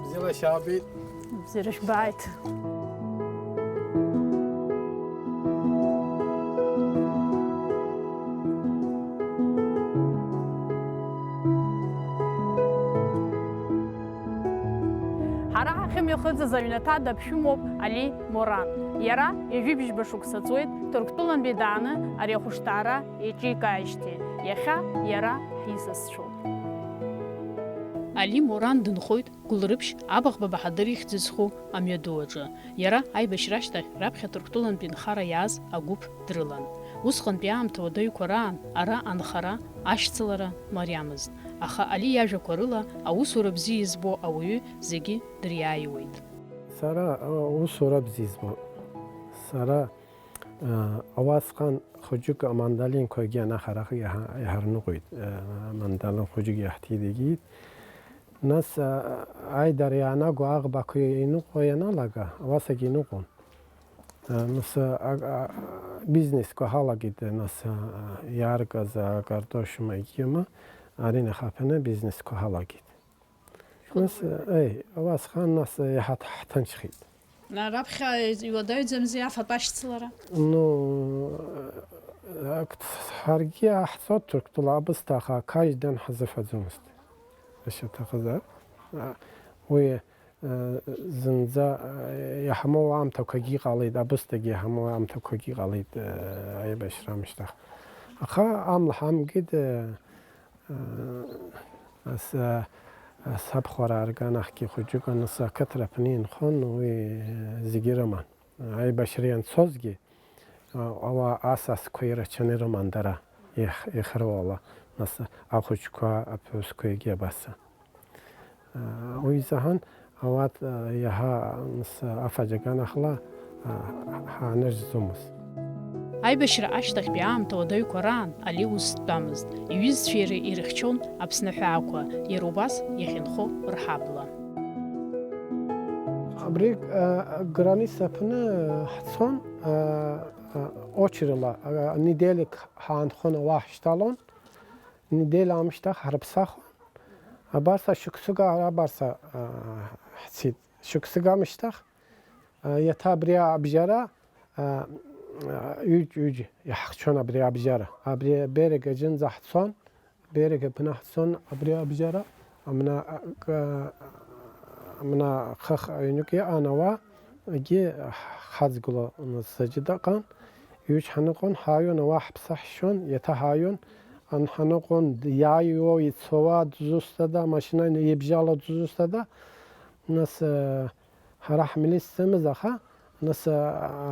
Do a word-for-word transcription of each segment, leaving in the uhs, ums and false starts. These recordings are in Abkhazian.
Бзиала шәаабеит. Бзиара шәбааит. Ҳара ҳахьымҩахыҵыз аҩнаҭа даԥшәымоуп Али Моран. Иара ҩажәибжьба шықәса ҵуеит Ҭырқәтәылантәи дааны ари ахәышҭаара еиҿикааижьҭеи. Иахьа иара ҳисасцәоуп. Али Моран дынхоит Гәылрыԥшь Абаӷба баҳадыр ихьӡ зху амҩаду аҿы. Иара аибашьра ашьҭахь раԥхьа Ҭырқәтәылантәи нхара иааз агәыԥ дрылан. Усҟантәи аамҭа уадаҩқәа раан ара анхара, ашьцылара мариамызт. Аха Али иажәақәа рыла, аусура бзиа избо ауаҩы зегьы дыриааиуеит. Сара, а, усура бзиа избон. Сара, а, ауасҟан хәыҷык амандалинқәагьы анахарах иаҳа-, иҳарныҟәеит. А, амандалин хәыҷык иаҳҭидагеит. Нас, а, аидара иаанаго аӷбақәа иныҟәо ианалага, ауасагьы иныҟәон. А, нас, а, а, бизнесқәа ҳалагеит, нас, а, иааргаз акартошь ма егьиума, ари нахаԥаны бизнесқәа ҳалагеит. Нас, еи, ауасҟан нас иаҳа ҳҭынчхеит. На, раԥхьа иуадаҩӡамзи афатә ашьцылара? Ну, ак-, ҳаргьы ҳцот Ҭырқәтәыла абысҭа, аха ақажь дан ҳазыфаӡомызт. Ашьаҭахызар. А, уи, э, зынӡа, э, иаҳмоу аамҭақәагьы иҟалеит, абысҭагьы иаҳмоу аамҭақәагьы иҟалеит, э, аибашьра амышьҭахь. Аха амла ҳамгеит, э, Ас, а, сабхәараа рганахьгьы хәыҷык аныс ақыҭра аԥны инхон, уи, а, зегьы рыман. Аибашьра ианцозгьы, а, ауаа асасқәа ирацәаны ирыман дара, иах-, ихыруала, нас ахәыҷқәа, аԥҳәысқәа егьи абас. А, уи изаҳан, Ауат, а, иаҳа, нас, афаҷ аганахьла, а, ҳаанырӡӡомызт. Аибашьра ашьҭахьтәи аамҭа уадаҩқәа раан Али ус дтәамызт. Иҩызцәеи иареи ирыхьчон Аԥсны аҳәаақәа, иара убас иахьынхо рҳабла. Абри, а, граница аԥны ҳцон, а, а, очерила, а, неделик ҳаанхон, ауаа ҳшьҭалон, неделя аамышьҭахь ҳрыԥсахуан. Абарса шықәсык ара абарса, а, ҳцеит. Шықәсык аамышьҭахь, а, иаҭа абри абжьара, а, а, ҩыџь, ҩыџь иаҳхьчон абри абжьара. Абри Берег аҿынӡа ҳцон, Берег аԥны ҳцон абри абжьара. Амна, а, к-, амна хых аҩнык иҟан ауаа, егьи ҳхаҵгыло заҷыдаҟан, ҩыџь ҳаныҟәон, ҳааҩуан, ауаа ҳԥсы ҳшьон, иаҭа ҳааҩуан, ан ҳаныҟәон, иааиуоу, ицауа дызусҭада, амашьына ибжьало дызусҭада, нас, э, ҳара ҳмилициамыз, аха, нас, э,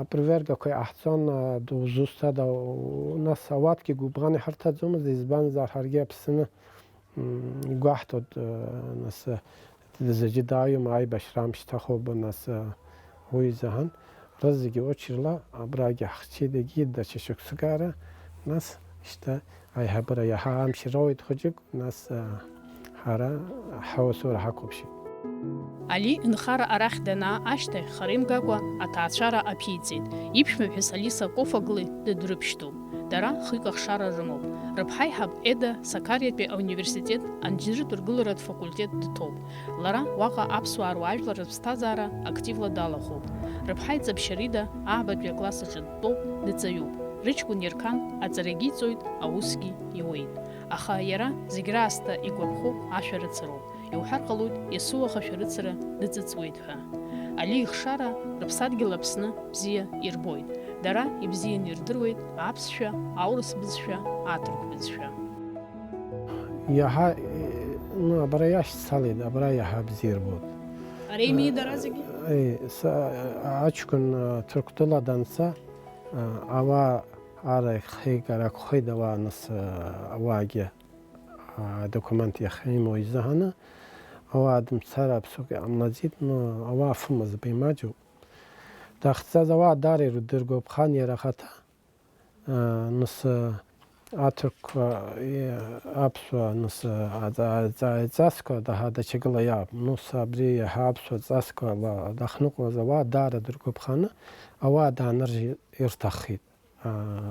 апроверкақәа иҟаҳҵон, э, дызусҭада, у-, нас ауаткгьы гәыбӷан иҳарҭаӡомызт, избанзар ҳаргьы Аԥсны М, игәаҳҭоит, э, нас, э, дызаҷыдаҩым аибашьра амшьҭахоуп, нас, э, уи изаҳан, рызегьы очерла абрагьы ҳхьчеит, егьи даҽа шықәсык ара, нас, шьҭа аиҳабыра иаҳа амч роуеит хәыҷык, нас, э, ҳара ҳаусура ҳақәыԥшит. Али нхара арахь данаа ашьҭахь, хара имгакәа аҭаацәара аԥиҵеит. Иԥшәмаԥҳәыс Алиса Кофоглы дыдрыԥшьтәуп. Дара хҩык ахшара рымоуп. Рыԥҳаиҳаб Еда Сакариатәи ауниверситет анџьныртә ргыларатә факультет дҭоуп. Лара уаҟа аԥсуаа руаажәлар рыԥсҭазаара активла далахәуп. Рыԥҳа иҵаԥшьарида аабатәи акласс аҿы дтәоуп, дҵаҩуп. Рыҷкәын Ерқан аҵарагьы иҵоит, аусгьы иуеит. Аха иара зегь раасҭа игәаԥхо ашәарыцароуп. Иуҳәар ҟалоит, иасуаха шәарыцара дыҵыҵуеит ҳәа. Али ихшара рыԥсадгьыл Аԥсны бзиа ирбоит. Дара ибзианы ирдыруеит аԥсшәа, аурыс бызшәа, аҭырқә бызшәа. Иаҳа, ну, абра иашьцалеит, абра иаҳа бзиа ирбоит. Ари имидара зегьы? Э, са, аҷкәын, э, Ҭырқәтәыла данца, э, ауаа ара ихеигара акәхеит, ауаа нас, э, ауаагьы. Адокумент иахьимоу изыҳәаны, ауаа дымцар аԥсуак иҟамлаӡеит, но ауаа фымыз бимаҷуп. дахьцаз ауаа даара ирдыргәаԥхан иара ахаҭа. Нас аҭырқәа, аԥсуа, нас аҵасқәа даҳа даҽакыла иаап. Нас абри иаҳа аԥсуа ҵасқәа ла-, дахьныҟәоз ауаа даара дыргәаԥханы, ауаа дааныржьырҭаххеит.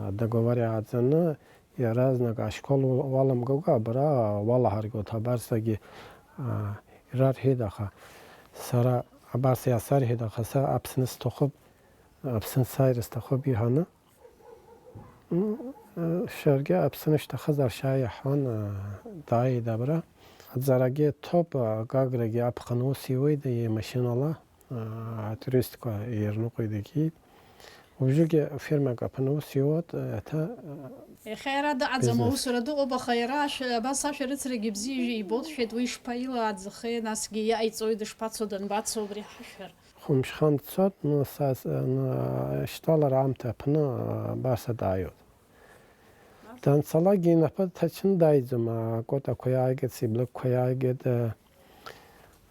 Адоговор иааӡаны, иаразнак ашкол уаламгакәа абра уалаҳаргоит, абарсагьы, а, ирарҳәеит, аха сара абас иаасарҳәеит, аха са Аԥсны сҭахуп, Аԥсны сааир сҭахуп иҳәаны. М, э, шәаргьы Аԥсны шәҭахызар шәааи иаҳҳәон, э, дааит абра. Аӡарагьы ҭоуп, э, Гаграгьы аԥхын ус иуеит, э, машьынала, э, атуристқәа ирныҟәеит, егьит. Уажәыгьы фермак аԥаны ус иуоуп, э, аҭа, э, Иахьа иара дыҟаӡам, бизнес. Аусура дыҟоуп, аха иара ашәа-, абас ашәарыцарагьы бзиа ибоит, шәеит, уи шԥаилааӡахеи, насгьы иҟаиҵои, дышԥацо, данбацо убри ҳашәҳәар? Хәымшхан дцоит, ну, са с-, ну, шьҭалара аамҭа аԥны, а, абас дааиуеит. Данцалакгьы инапы ҭачны дааиӡом, акәатақәа иааигеит, сиблыкқәа иааигеит, а,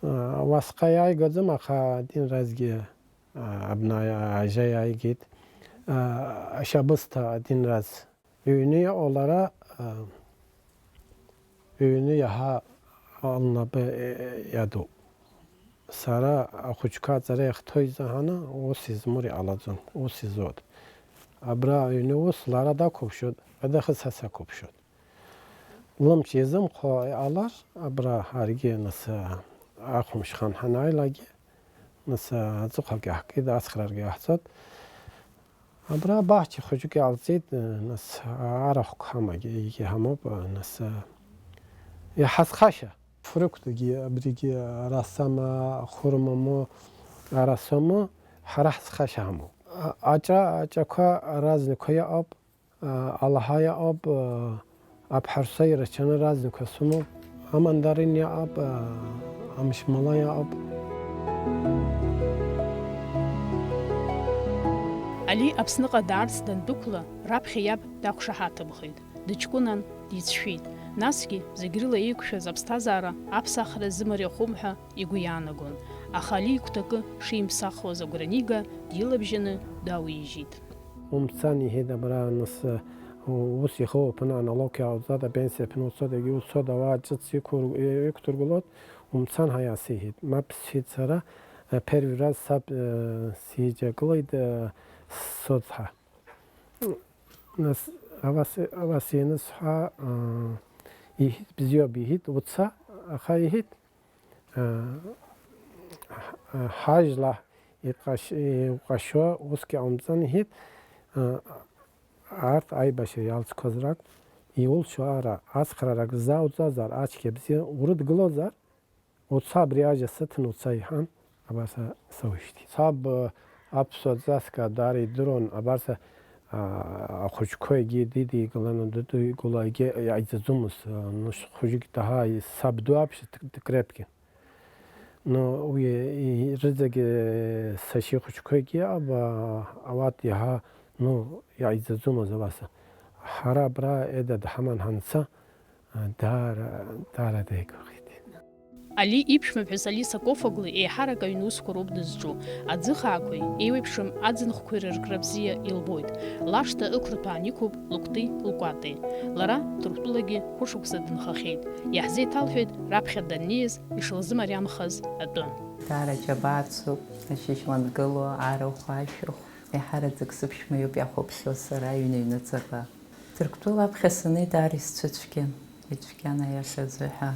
а, уасҟа иааигаӡом, аха адинразгьы, а, абна ажьа иааигеит, а, ашьабысҭа адинраз. Иҩны иҟоу лара, а, иҩны иаҳа лнапы, е, е, иадуп. Сара ахәыҷқәа аҵара иахҭоу изаҳаны ус измур иҟалаӡом, ус изоуп. Абра аҩны ус лара дақәыԥшуеит, адәахьы са сақәыԥшуеит. Лымч иазымхо иҟалар, абра ҳаргьы нас, а, ахәымшхан ҳанааилакгьы, нас, а, аҵыхәагьы ҳкит, ацхрааргьы ҟаҳҵоит. Абра баҳча хәыҷык иҟалҵеит, нас арахәқәа ҳамагь, егьи ҳамоуп, нас, иаҳа схашьа. Фрукҭгьы абригьы ара сама, хәырмаму, ара сому, ҳара ҳзхашьа ҳамоуп. А-, аҿа, аҿақәа разнақәа иҟоуп, а, алаҳа иҟоуп, а, Аԥҳарса ирацәаны разнақәа сымоуп, амандарин иаҟап, амшмала иаҟап. Али Аԥсныҟа даарц дандәықәла, раԥхьа иаб дақәшаҳаҭымхеит, дыҷкәынан дицәшәеит. Насгьы зегь рыла еиқәшәаз аԥсҭазаара аԥсахра зымариахом ҳәа игәы иаанагон. Аха Али игәҭакы шимԥсахуаз агәра анига, дилабжьаны даауижьит. Умцан, иҳәеит, абра нас, ус ихоу аԥны аналог иаауҵоит, апенсиа аԥны уцоит, егьи уцоит, ауаа ҿыц иқәур-, иқәдыргылоит, умцан ҳәа иаасеиҳәеит. Мап сҳәеит сара, первый раз саб, э, сиҷагылеит, э, соцҳа. Нас абас, абас ианысҳәа, э, иҳәит, бзиоуп, иҳәит, уца, аха иҳәит, Ҳажәла иҟаш-, иҟәашьуа усгьы ҟамҵан, иҳәит, арҭ аибашьра иалҵқәаз ракәын, иулшо ара, ацхраарак ззауҵазар, ацәгьа бзиа урыдгылозар, уца абри ажьа сыҭан уца, иҳәан, абас саушьҭит. Саб аԥсуа ҵаск даара идыруан, абас, а, ахәыҷқәа егьи дидикыланы, дыдикыло егьи иааиӡаӡомызт, а, ну, хәыҷык даҳа сабду аԥшьа т-, т-, крепкий. Ну, уи, и-, рыӡагьы сашьа хәыҷқәагьы аба, ауат иаҳа, ну, иааиӡаӡомызт абас. Ҳара абра Еда дҳаман ҳанца, а, даара, даара деигәырӷьеит. Али иԥшәмаԥҳәыс Алиса Кофоглы еиҳарак аҩнусқәа роуп дызҿу. Аӡыхаақәеи еиуеиԥшым аӡынхқәеи рыркра бзиа илбоит. Лашҭа ықәрҭәаан иқәуп лыкәти лкәати. Лара Ҭырқәтәылагьы хәышықәса дынхахьеит. Иаҳзеиҭалҳәеит раԥхьа даннеиз ишылзымариамхаз атәы. Даара џьабаа цуп, ашьыжь уангыло, арахә, ашәахә. Еиҳараӡак сыԥшәма иоуп иахәаԥхьоу сара аҩны аҩныҵҟа. Ҭырқәтәыла аԥхьа саннеи даара исцәыцәгьан, ицәгьан аиаша азыҳәа.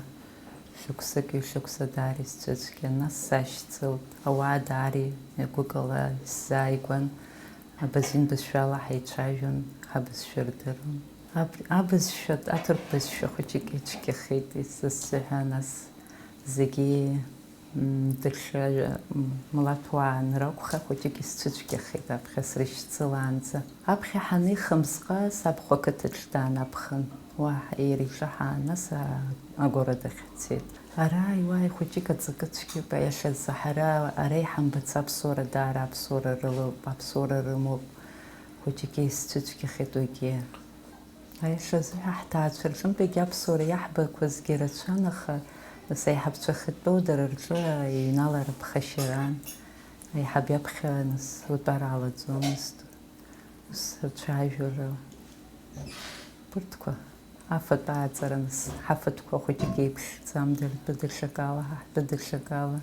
Шықәсык, ҩышықәса даара исцәыцәгьан, нас сашьцылт, ауаа даара гәыкала исзааигәан, абазин бызшәала ҳаицәажәон, ҳабызшәа рдыруан. Аб-, абызшәа, аҭырқә бызшәа хәыҷык ицәгьахеит, исызҳәа, нас зегьы М, даҽа, м, милаҭуаа анракәха, хәыҷык исцәыцәгьахеит аԥхьа срышьцылаанӡа. Аԥхьа ҳанеиха мзҟа сабхәа ақыҭаҿ даанапхын, уаҳа иара иҿы ҳаанаса агәара дахьцеит. Ара иуааи хәыҷык аҵакы цәгьоуп, аиашазы ҳара ара иҳамбац аԥсуара даара аԥсуара рылоуп, аԥсуара рымоуп. Хәыҷык исцәыцәгьахеит уигьы. Аиашазы ҳәа ҳҭаацәа рҿынтәигьы аԥсуара иаҳбақәазгьы рацәан, аха нас аиҳабацәа ахьтәоу дара рҿы иҩналара ԥхашьаран. Аиҳаб иаԥхьа нас утәара алаӡомызт. Ус рцәажәара. Урҭқәа, афатә ааҵара нас, ҳафатәқәа хәыҷык еиԥхьӡам, дара ртәы даҽакала, ҳа ҳтәы даҽакала.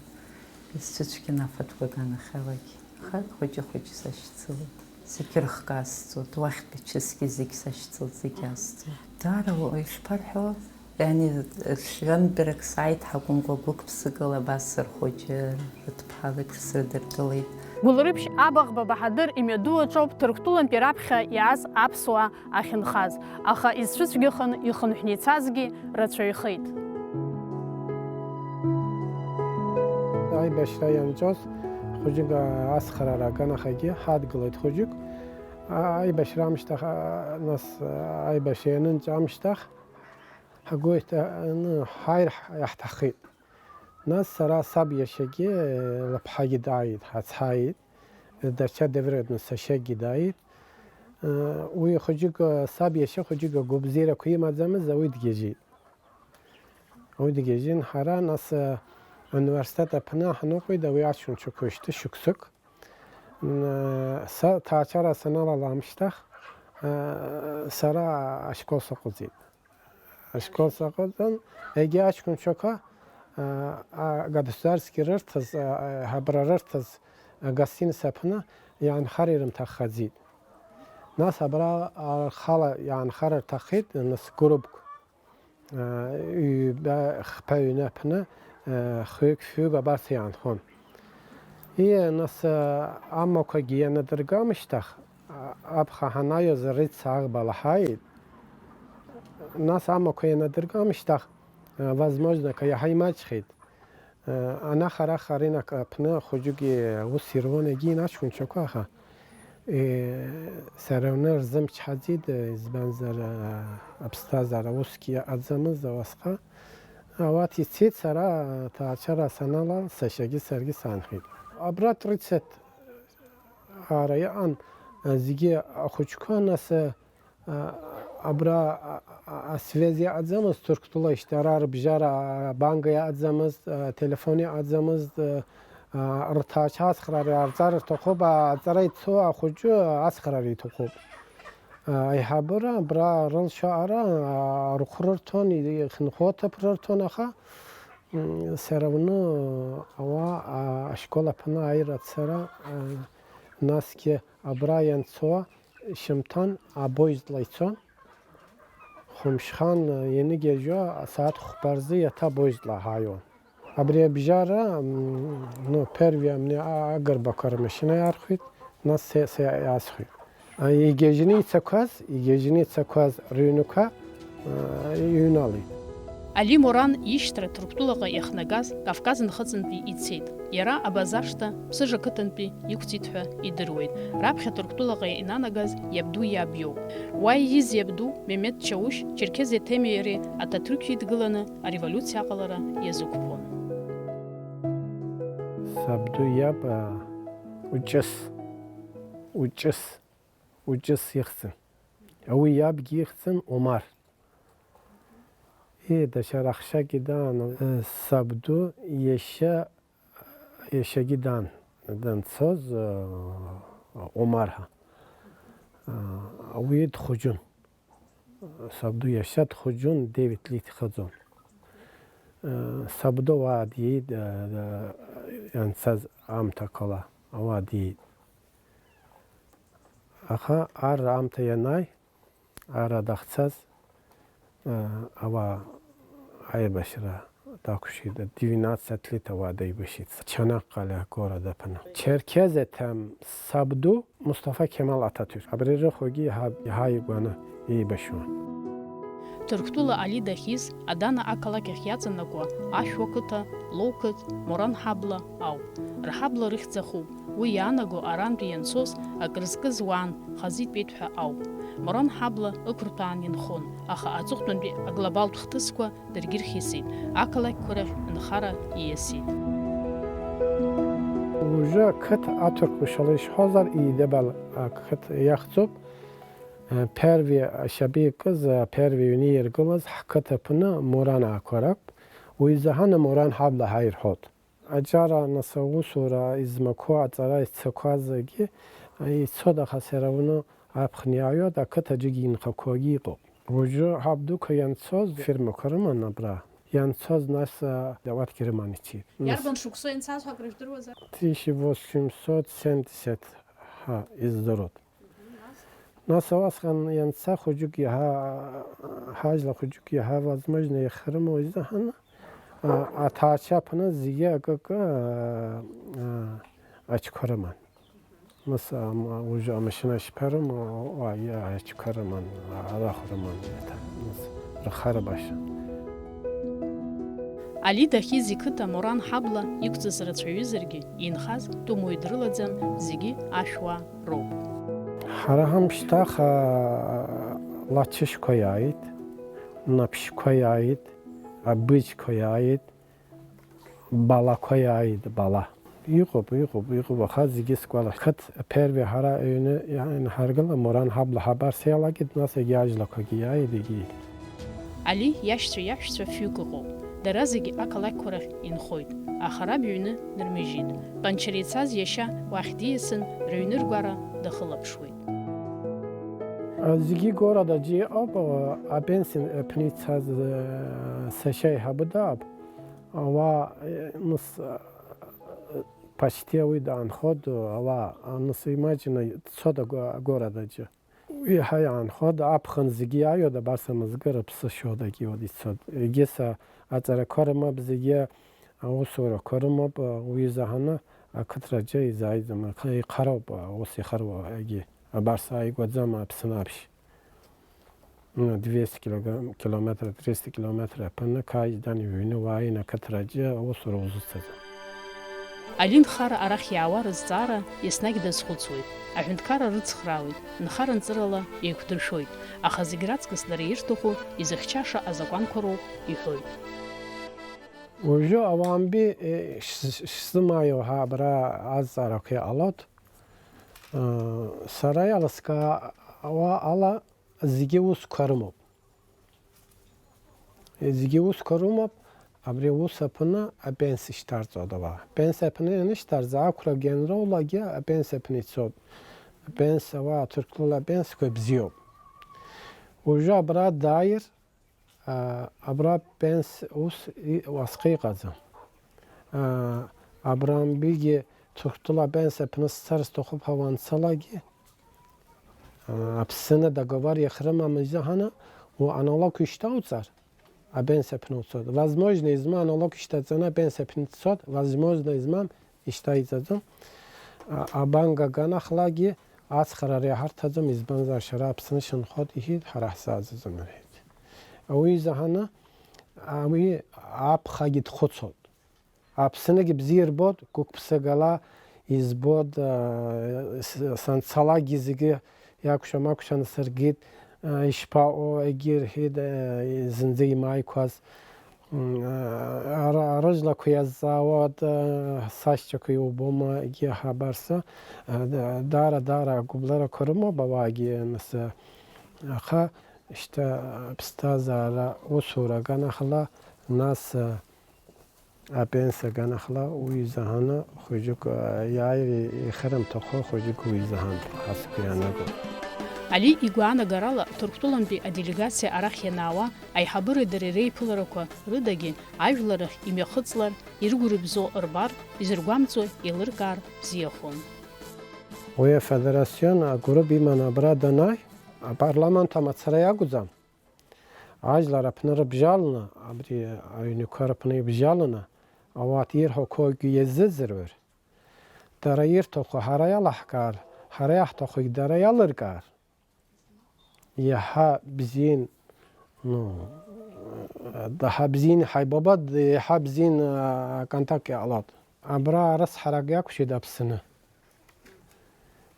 Исцәыцәгьан афатәқәа аганахьалагь. Аха хәыҷы-хәыҷы сашьцылеит. Зегьы рыхк азҵоит, уахьтәи чысгьы зегь сашьцылт, зегь азҵоит. Даара уа-, ишԥарҳәо, иани, ҩынтәарак сааит ҳакәымкәа, гәык-ԥсыкала абас рхәыҷы, рыҭԥҳа леиԥш срыдыркылеит. Гәылрыԥшь Абаӷба Баҳадыр имҩаду аҿоуп Ҭырқәтәылантәи раԥхьа иааз аԥсуаа ахьынхаз, аха изцәыцәгьаханы ихынҳәны ицазгьы рацәаҩхеит. Аибашьра ианҵәоз, хәыҷык ацхыраара аганахьагьы ҳадгылеит хәыҷык. А-, аибашьра амшьҭахь, а, нас, а, аибашьра ианынҵәа амшьҭахь, ҳгәы иҭа-, ны, ҳааир ҳ-, иаҳҭаххеит. Нас сара саб иашьагьы, лыԥҳагьы дааит, ҳацҳааит. Даҽа дырҩегьых сашьагьы дааит. Уи хәыҷык, саб иашьа хәыҷык агәабзиарақәа имаӡамыз, уи дгьежьит. Уи дгьежьын, ҳара нас, университет аҟны ҳныҟәеит, уи аҷкәынцәақәа шьҭы шықәсык. Н-, са ҭаацәара саналала амшьҭахь, сара ашкол саҟәыҵит. Ашкол саҟәыҵын, егьи аҷкәынцәақәа, а, а, государственный рырҭаз, а, а, ҳабра рырҭаз, а, гостиница аҟны иаанхар ирымҭаххаӡеит. Нас абра, а, рхала иаанхар рҭаххеит, нас гурупк, а, ҩба, хԥа ҩны аҟны, а, хҩык-фҩык абарҭ иаанхон. И, нас, а, амақәагьы ианадырга амышьҭахь, а, аԥхьа ҳанаиоз рыц аӷба лаҳаит. Нас амақәа ианадырга амышьҭахь, а, возможно, ка иаҳа имаҷхеит. А, анахарах аринок аҟны хәыҷык ус ируан, егьи аҷкәынцәақәа, аха, э, сара уны рзымчҳаӡеит, избанзар, а, аԥсҭазаара усгьы аӡамыз, ауасҟа. Ауат ицеит, сара ҭаацәара саналал, сашьагьы саргьы саанхеит. Абра тридцать ара иҟан, зегьы ахәыҷқәа, нас, а, абра, а, а, асвязь иаҟаӡамызт, Ҭырқәтәыла ишьҭара рыбжьара, а, банка иаҟаӡамызт, а, телефон иаҟаӡамызт, а, а, рҭаацәа ацхраара, арҵара рҭахуп, а, аҵара ицо ахәыҷы ацхраара иҭахуп. Аиҳабыра абра рылшара, а, рхәы рырҭон, ихынҳәуа аҭыԥ рырҭон, аха, м, все равно ауаа, а, ашкол аҟны аира ацара, а, насгьы абра ианцо шьымҭан апоездла ицон. Хәымшхан ианыгьежьуа, асааҭ хәба рзы иаҭа апоездла ҳааиуан. Абри абжьара, м, ну, первый амни а-, агырбақәа рмашьына иаархәеит, нас са, са иаасхәеит. А, игьежьны ицақәаз, игьежьны ицақәаз рыҩнқәа, а, иҩналеит. Али Моран ишьҭра Ҭырқәтәылаҟа иахнагаз Кавказ нхыҵынтәи ицеит. Иара Абазашҭа Ԥсыжа қыҭантәи иқәҵит ҳәа идыруеит. Раԥхьа Ҭырқәтәылаҟа инанагаз иабду иаб иоуп. Уа ииз иабду Мемед Чаушь Черкезиа Ҭемеи иареи Ататрықь идгыланы ареволиуциа аҟалара иазықәԥон. Сабду иаб, а, Уҷыс, Уҷыс, Уҷыс ихьӡын. Уи иабгьы ихьӡын Омар. Ии, даҽа раҳәшьагьы даан, э, сабду иашьа, иашьагьы даан, данцоз, э, Омар ҳәа. Э, уи дхәыҷын. Сабду иашьа дхәыҷын, Девид Лит ихаӡон. Э, сабду ауаа диит, э, э, ианцаз аамҭақәала ауаа диит. Аха ар аамҭа ианааи, ара дахьцаз, э, ауаа аибашьра дақәшәеит, двенадцать лет ауаа деибашьит. Чанак Калиа город аҟны. Черкезиа ҭем сабду Мустафа Кемал Ататюрк. Абри рыхәгьы иаҳа, иаҳа игәаны еибашьуан. Ҭырқәтәыла Али дахьиз, Адана ақалақь ахь иаҵанакуа Ашәуа қыҭа, Лоу қыҭ, Моран ҳабла ауп. Рҳабла рыхьӡ ахуп. Уи иаанаго арантәи ианцоз акрызкыз уаан хазитәеит ҳәа ауп. Моран ҳабла ықәырҭәаан инхон, аха аҵыхәтәантәи аглобалтә хҭысқәа даргьы рхьысит, ақалақьқәа рахь нхара ииасит. Уажәы ақыҭа аҭырқәшала ишҳәозар, Идебал ақыҭа иахьӡуп. Первый ашьапы иакыз, первый ҩны иргылаз ҳқыҭа аҟны Моран ақәа ракәп. Уи изыҳәан Моран ҳабла ҳәа ирҳәоит. Аҿара, нас, аусура измақәоу, аҵара изцақәазгьы ицоит, аха все равно аԥхын иааҩуеит, ақыҭаҿгьы инхақәоугьы иҟоуп. Уажәы ҳаб дуқәа ианцоз фермақәа рыман абра. Ианцоз, нас, а, ауаткгьы рыман ицеит. Нас Иарбан шықәса ианцаз ҳәа акрыжәдыруазар? Тысяча восемьсот семьдесят ҳәа издыруеит. Нас ауасҟан ианца хәыҷык иаҳа, ҳажәла хәыҷык иаҳа возможно иахьрымоу изыҳәан, а, аҭаацәа аԥны зегьы акы-акы, а, а, аҽқәа рыман. Нас, ам-, уажәы амашьына шԥарымоу, уа, иа-, аҽқәа рыман, арахә рыман, еиҭа, нас, рхара баша. Али дахьиз иқыҭа Моран ҳабла иқәҵаз рацәаҩызаргьы, инхаз тәымуаҩ дрылаӡам, зегьы ашәуа роуп. Ҳара ҳамшьҭаха лачышьқәа иааит, наԥшьқәа иааит, абыџьқәа иааит, балақәа иааит, бала. Иҟоуп, иҟоуп, иҟоуп, аха зегьы сгәала. Қыҭ ԥерве ҳара аҩны иааины ҳаргылан, Моран ҳабла ҳабарс иалагеит, нас егьи ажәлақәагьы иааит, егьи. Али иашьцәа-иаҳәшьцәа фҩык ыҟоуп. Дара зегьы ақалақьқәа рахь инхоит, аха раб иҩны дырмыжьит. Панчариа ицаз иашьа уахь диасын, рыҩны ргәара дахылаԥшуеит. Зегьы городаҿы иҟоуп, апенсиа аԥны ицаз, сашьа еиҳабы даап. Ауаа, нас, почти ауаҩы даанхоит, ауаа, нас, имаҷны дцоит агәарадаҿы. Уи иаҳа иаанхоит, аԥхын зегьы иааиуеит, абас амызкы рыԥсы шьоит, егьиуеит ицоит. Егьыс аҵарақәа рымоуп, зегьы аусурақәа рымоуп, уи изаҳаны ақыҭраҿы изааиӡом, ихароуп, ус ихароу егьи. Абас ааигәаӡам Аԥсны аԥшь. Двести километр, триста километр аԥаны Қаиџьдан иҩны уааин ақыҭраҿы аусура узыцаӡом. Али нхара арахь иаауа рызҵаара еснагь дазхәыцуеит. Аҳәынҭқарра рыцхраауеит, нхара-нҵырала еиқәдыршәоит, аха зегь раҵкыс дара ирҭаху, изыхьчаша азакәанқәа роуп, иҳәоит. Уажәы ауаантәи, е, шс-, шсымааиуа ҳәа абра азҵаарақәа иҟалоит. Э, сара иалыскаауа ала, зегьы усқәа рымоуп. Зегьы усқәа рымоуп, абри аус аԥны апенсиа шьҭарҵоит ауаа. Апенсиа аԥны ианышьҭарҵа, ақәра генроулагьы апенсиа аԥны ицоит. Апенсиа, ауаа Ҭырқәтәыла апенсиақәа бзиоуп. Уажәы абра дааир, а, абра пенс ус и-, уасҟы иҟаӡам. А, абрантәигьы Ҭырқәтәыла апенсиа аԥны сцар сҭахуп ҳәа уанцалакгьы, Аԥсны договор иахьрымам изыҳәаны, уа аналог ишьҭауҵар, апенсиа аԥны уцоит. Возможно, измам аналог ишьҭаҵаны апенсиа аԥны дцоит, возможно, измам ишьҭаиҵаӡом. А-, абанк аганахьлагьы ацхраара иаҳарҭаӡом, избанзар, шәара Аԥсны шәынхоит, иҳәеит, ҳара ҳзааӡаӡом, рҳәеит. Уи изыҳәаны, а, уи аԥхагьы дхәыцуан. Аԥсныгьы бзиа ирбоит, гәык-ԥсыкала избоит, а, с-, санцалакгьы зегьы иакәшан-макәшан сыргеит, а, ишԥаҟоу, егьи рҳәеит, а, зынӡа имааиқәаз. М, а, ара-, арыжәлақәа иазҵаауеит, а, сашьцәақәа иубома, егьи ҳабарса, а, да-, даара, даара агәыблрақәа рымоуп ауаагьы, нас, а, аха шьҭа аԥсҭазаара усура аганахьала, нас, а, Апенсиа аганахьала уи изаҳаны хәыҷык, а, иааир ихырымҭахо хәыҷык уи изаҳан, ҳасгәы иаанаго. Али игәаанагарала, Ҭырқәтәылантәи аделегациа арахь ианаауа, аиҳабыреи дареи реиԥыларақәа рыдагьы ажәлар рахь имҩахыҵлар, иргәырыбзо рбар, изыргәамҵуа еилыркаар бзиахон. Уи афедерацион агәыԥ иманы абра данааи, апарламент амацара иакәӡам. Ажәлар аԥны рыбжьаланы, абри аҩнқәа рыԥны ибжьаланы, ауат ирҳәақәогьы иазыӡырҩыр, дара ирҭаху ҳара иалаҳкаар, ҳара иаҳҭахугь дара иалыркаар, иаҳа бзиан, ну, даҳа бзиан ҳаибабап, иаҳа бзиан, а, контакт иҟалап. Абра арыцҳарак иақәшәеит Аԥсны.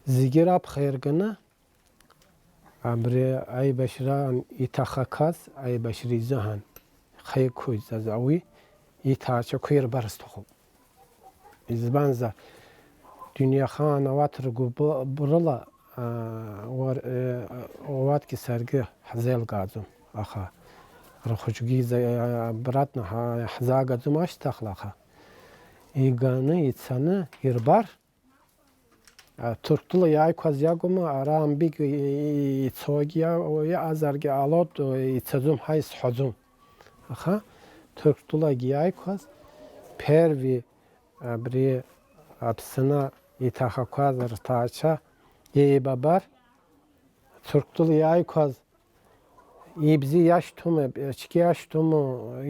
Зегьы раԥхьа ирганы, Абри аибашьраан иҭахақәаз аибашьра изыҳәан ихы иқәиҵаз ауи иҭаацәақәа ирбар сҭахуп. Избанзар, дунеихаан ауат ргәыбылрала, аа, уар-, е, ауатгьы саргьы ҳзеилкааӡом, аха рхәыҷгьы иза-, обратно ҳа-, ҳзаагаӡом ашьҭахьла, аха иганы ицаны ирбар, а, Ҭырқәтәыла иааиқәаз иакәым, ара Амбик и-, и-, ицогь иа-, иаҟазаргьы ҟалоит, ицаӡом ҳәа исҳәаӡом. Аха Ҭырқәтәылагь иааиқәаз ԥерви абри Аԥсны иҭахақәаз рҭаацәа еибабар, Ҭырқәтәыла иааиқәаз ибзи иашьҭоума, ачгьы иашьҭоума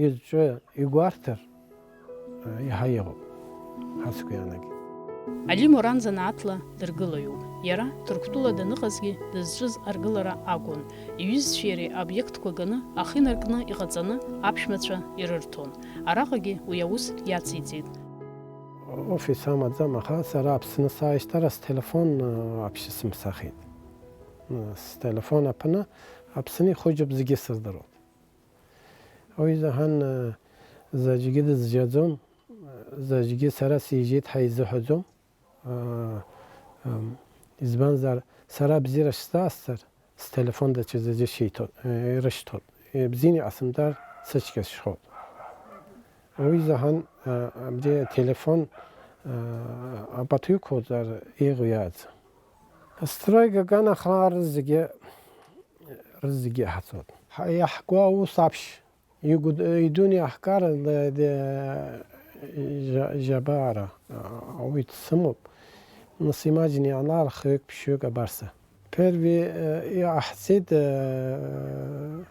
изҿу игәарҭар, еиҳа иҟоуп, ҳацгәы иаанагеит. Али Моран занааҭла дыргылаҩуп. Иара Ҭырқәтәыла даныҟазгьы дызҿыз аргылара акәын. Иҩызцәеи иареи аобиектқәа ганы ахы инаркны иҟаҵаны аԥшәмацәа ирырҭон. Араҟагьы уи аус иациҵеит. Офис амаӡам, аха сара Аԥсны сааижьҭеи сара сҭелефон, а, вообще сымсахит. Сҭелефон аԥны Аԥсны ихәыҷуп зегьы сыздыруеит. Уи заҳан, э, заҵәгьы дызжьаӡом, заҵәгьы сара сижьеит ҳәа изыҳәаӡом. Э, м, избанзар, сара абзиара шсасҵар, сҭелефон даҽаӡәы шиҭо, э, ирышьҭоит. Э, бзианы иҟасымҵар, сыцәгьа сшьхоит. Уи заҳан, э, абри ателефон, э, апату иқәуҵар еиӷьу иааӡам. Астройка аганахьала рызегьы, рызегьы иаҳҵоит. Ҳа-, иаҳго аус аԥшь, игәы-, идуны иаҳгар, ле-, де-, жа-, жьабаара, а, уи дсымоуп. Нас имаҷын иаанар хҩык-ԥшьҩык абарса. Первый, э, иҟаҳҵеит, э,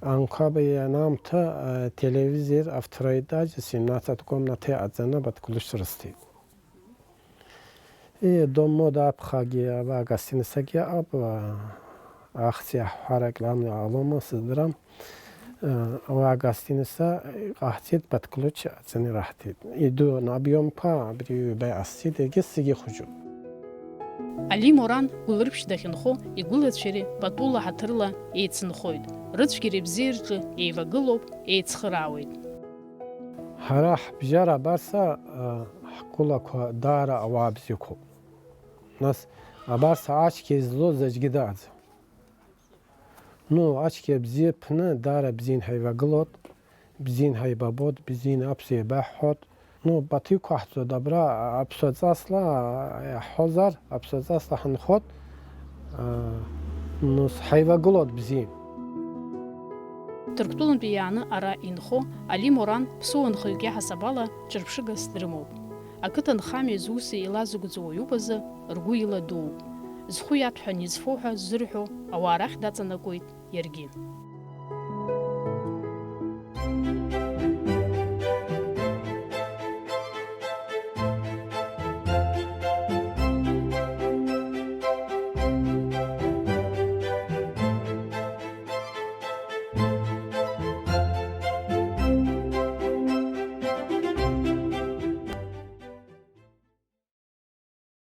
анқәаб ианаамҭа, э, телевизор, а, второй этаж, семнадцать комнаты аӡаны, баҭ ключ рысҭеит. И дом мода аԥхагьы ава гостиницагьы аҟап, а, ахьӡ иаҳҳәар рекламны иҟалома, сыздырам. А, ава гостиница иҟаҳҵеит, баҭ ключ аӡаны ираҳҭеит. Идун обиомқәа абри ҩба иҟасҵеит, егьыс зегьы хәыҷуп. Али Моран Гәылрыԥшь дахьынхо, игәылацәеи иареи патула ҳаҭырла еицынхоит. Рыцәгьареи абзиареи рҿы еивагылоуп, еицхыраауеит. Ҳара ҳбжьара абарса, а, ҳқәылақәа даара ауаа бзиақәоуп. Нас абарса ацәгьа излоз аӡәгьы дааӡам. Ну, ацәгьа бзиа ԥны даара бзиан ҳаивагылот, бзиан ҳаибабот, бзиан аԥсуа еибаҳҳәот. Ну, баҭ иқәаҳҵоит абра аԥсуа ҵасла, иаҳҳәозар, аԥсуа ҵасла ҳанхот, а, ну, ҳаивагылот бзиан. Ҭырқәтәылантәи иааны ара инхо Али Моран ԥсуа нхаҩык иаҳасаб ала ҿырԥшыгас дрымоуп. Ақыҭанхамҩа зуси еилазыгӡо уаҩуп азы ргәы иладууп. Зхәы иаҭәҳәан изфо ҳәа ззырҳәо ауаа рахь даҵанакуеит иаргьы.